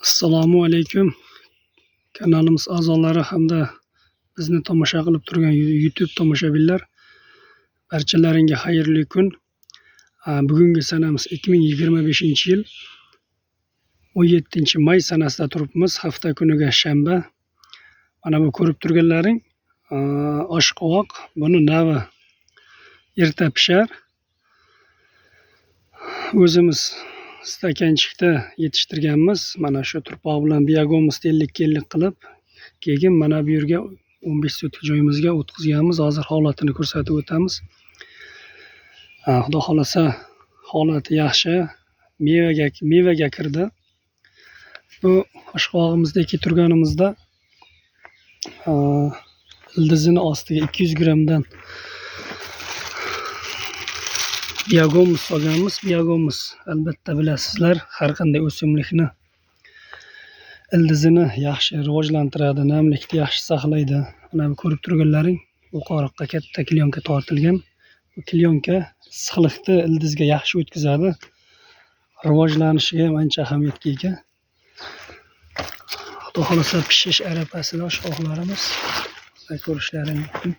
Assalomu alaykum kanalimiz a'zolari hamda bizni tomosha qilib turgan YouTube tomoshabinlar, barchalaringga xayrli kun. Bugungi sanamiz 2025-yil 17 may sanasida turibmiz. Hafta kuniga shanba. Mana bu ko'rib turganlaring oshqovoq, buni navi erta pishar. O'zimiz stakanchikda yetishtirganmiz. Mana shu turpoq bilan biogumус 50-50 qilib, keyin mana bu yerga 15 sotik joyimizga o'tkazganmiz. Hozir holatini ko'rsatib o'tamiz. Xudo xolasa holati yaxshi, mevaga kirdi. Bu oshqovog'imizdagi turganimizda ildizini ostiga 200 grammdan biogumус solganmiz. Biogumус albatta bilasizlar, har qanday o'simlikni ildizini yaxshi rivojlantiradi, namlikni yaxshi saqlaydi. Mana bu ko'rib turganlaring yuqoriqqa katta klyonka tortilgan. Bu klyonka issiqlikni ildizga yaxshi o'tkazadi. Rivojlanishiga ham ancha ahamiyatga ega. Xudo xolasa pishish arafasida oshqovoqlarimiz ko'rishlari mumkin.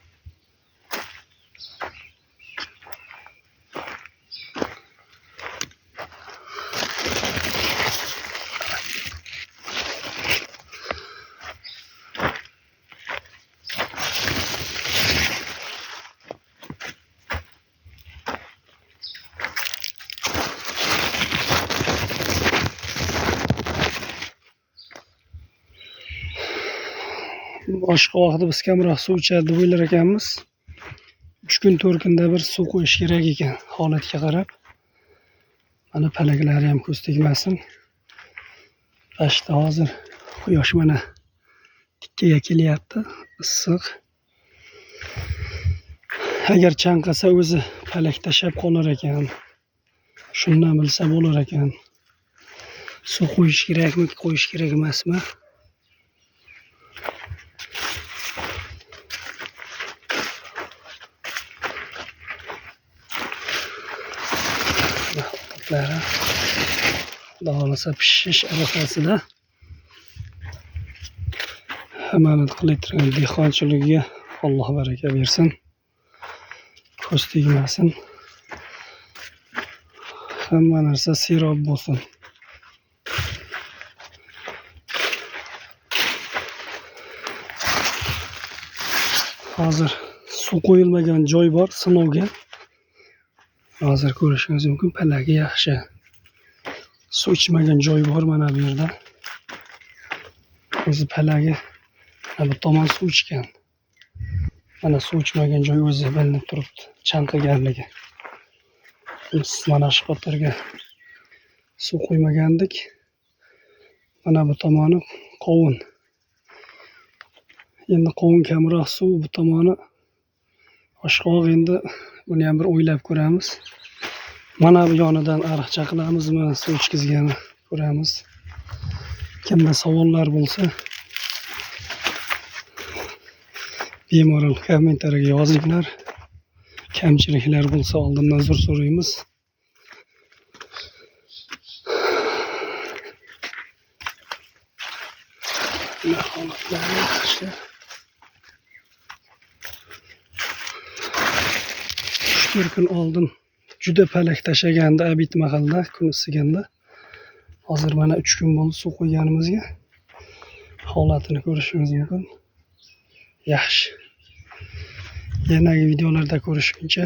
Oshqovoqni biz kamroq suv ichadi deb o'ylar ekanmiz. 3 kun 4 kunda bir suv qo'yish kerak ekan, holatga qarab. Mana palaklari ham ko'z tegmasin. Pashta hozir quyosh mana tikkaga kelyapti, issiq. Agar chanqasa o'zi palak tashlab qolar ekan. Shundan bilsa bo'lar ekan. Suv qo'yish kerakmi, qo'yish kerak emasmi? Xudo xolasa pishish arafasida hammani qilib dehqonchiligiga Alloh baraka bersin, ko'z tegmasin, hamma narsa serob bo'lsin. Hozir suv qo'yilmagan joy bor sinovga. Hozir ko'rishingiz mumkin, palagi yaxshi. Suv ichmagan joy bor mana bu yerda. O'zi palagi mana bu tomon suv ichgan. Mana suv ichmagan joy o'zi bilinib turibdi, chanqaganligi. Biz mana shu qatorga suv qo'ymagandik. Mana bu tomoni qovun. Endi qovun kamroq suv, bu tomoni oshqovoq. Endi buni ham bir o'ylab ko'ramiz. Mana bu yonidan ariqcha qilamizmi, suv ichkizgani ko'ramiz. Kimda savollar bo'lsa, bemalol kommentariyaga yozinglar. Kamchiliklar bo'lsa oldindan uzr so'raymiz. Holatlar yaxshi. 3-4 kun oldin juda palak tashlagandi abit mahallda, kun isiganda. Hozir mana 3 kun bo'ldi suv qo'yganimizga. Holatini ko'rishingiz mumkin. Yaxshi. Yanagi videolarda ko'rishguncha